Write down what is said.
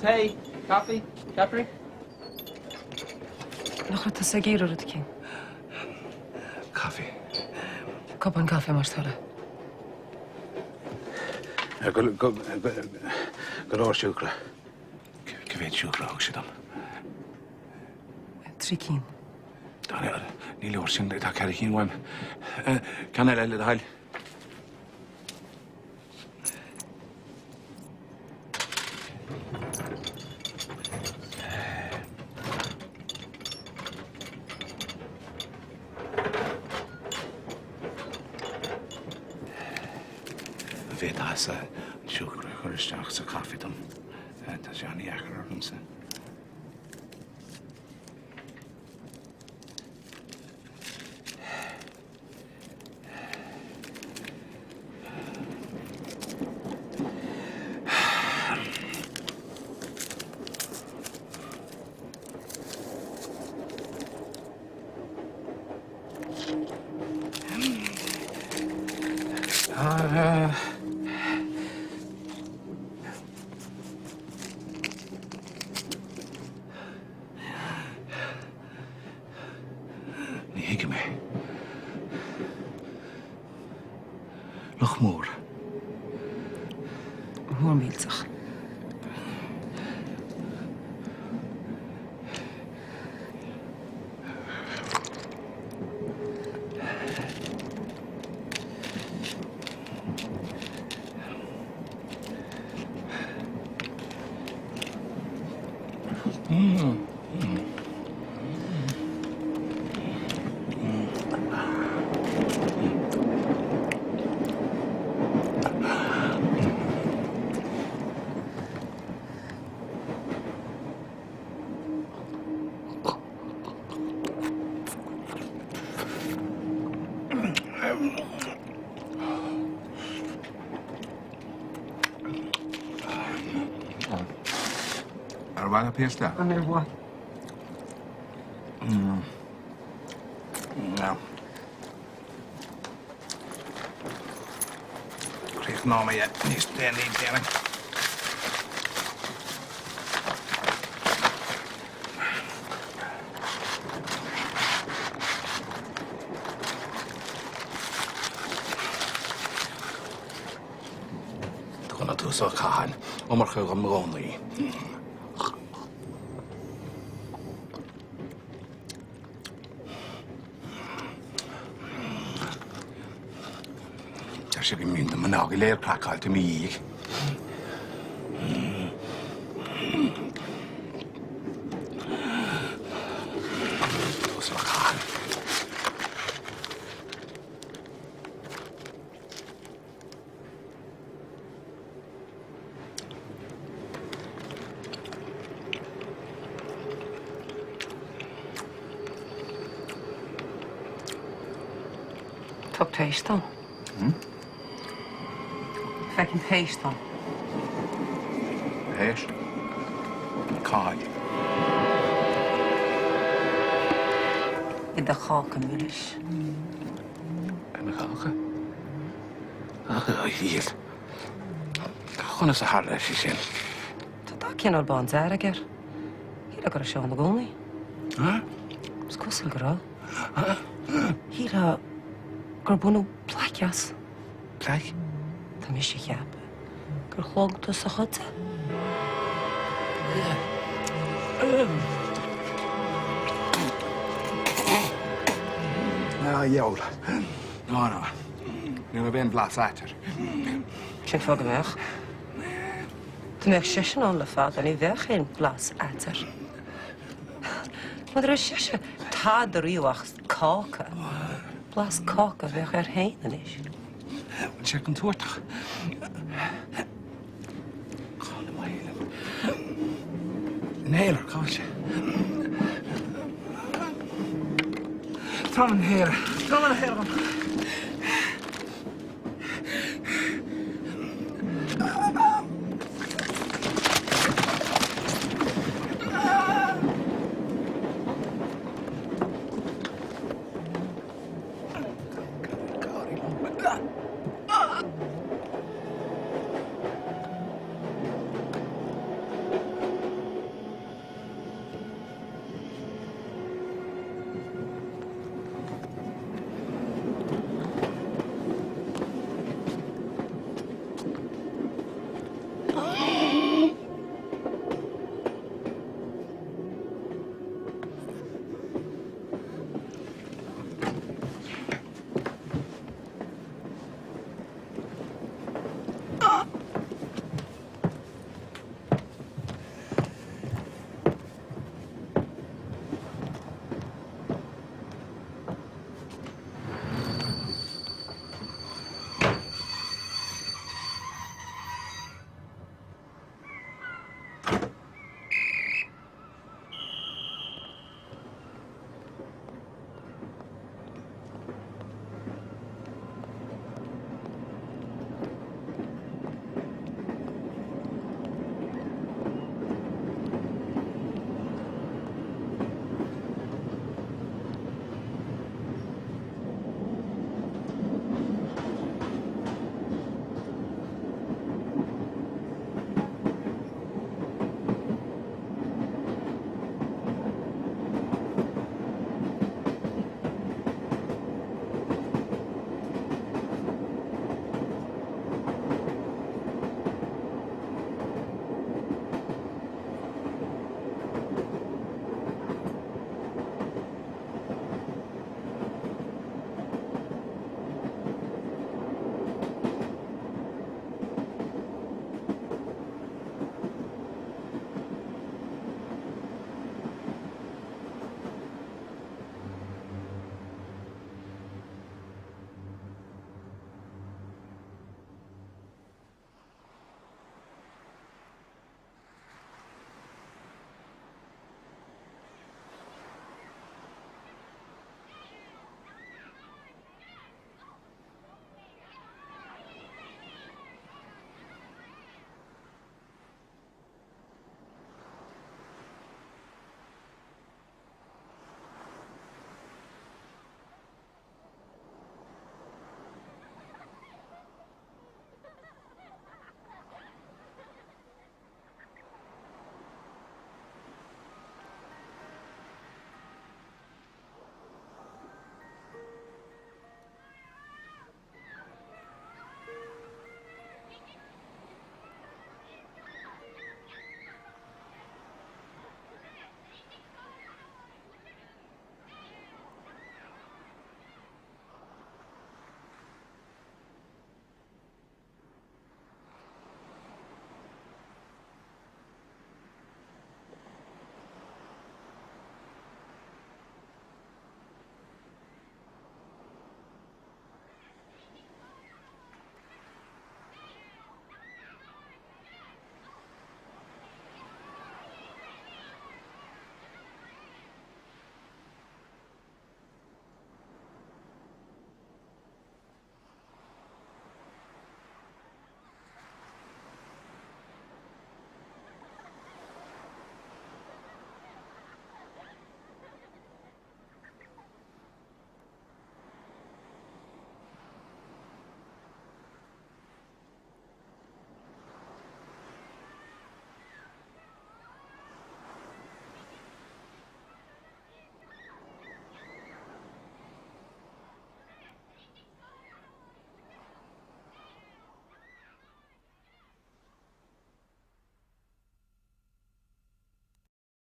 Tae, caife, ceapairí? Nach raibh tusa ag iarraidh rud eicínt? Caife. Cupán caife más toil é. Go leor siúcra. Cá mhéad siúcra a thug sé dom? 3 cinn. Ní leor sin, tá 4 cinn uaim. Ceann eile le do thoil. An bhféadfása an siúcra a chur isteach sa chaife dom? Tá sé an-dheacair ormsa. Ní thuigim é. Luch mór. Mór millteach. Ar mhaith leat píosa de? Ar mhaith. No. Críochnóidh mé níos déanaí, déarfainn. Tugann an tUasal Cathain iomarca dhom i gcónaí. Deir sé go mbíonn na mná go léir craiceáilte i mo dhiaidh. Uasal Cathain. Tá péist ann. Feicim péist ann. Péist? Cá háit? I do cháca milis. I mo cháca? Ach, a Dhia. Conas a tharla sé sin? Tá dath cineál bándearg air. Shílfeá go raibh sé ann i gcónaí. Is cosúil go raibh. Shílfeá gur baineadh plaic as. Plaic? Tá mise a cheapadh gur shlog tusa cuid de. A dheabhail. Ná, ná. Ní raibh aon bhlas ait air. Cén fáth go mbeadh? Dá mbeadh seisean ann le fada, ní bheadh aon bhlas ait air. Mura raibh seisean tada riamh ach cáca, blas cáca a bheadh air féin anois. Bhfuil sé contúirteach? Cá bhfuil mo inhaler, cá bhfuil sé? Tá an inhaler. Tá an inhaler agam.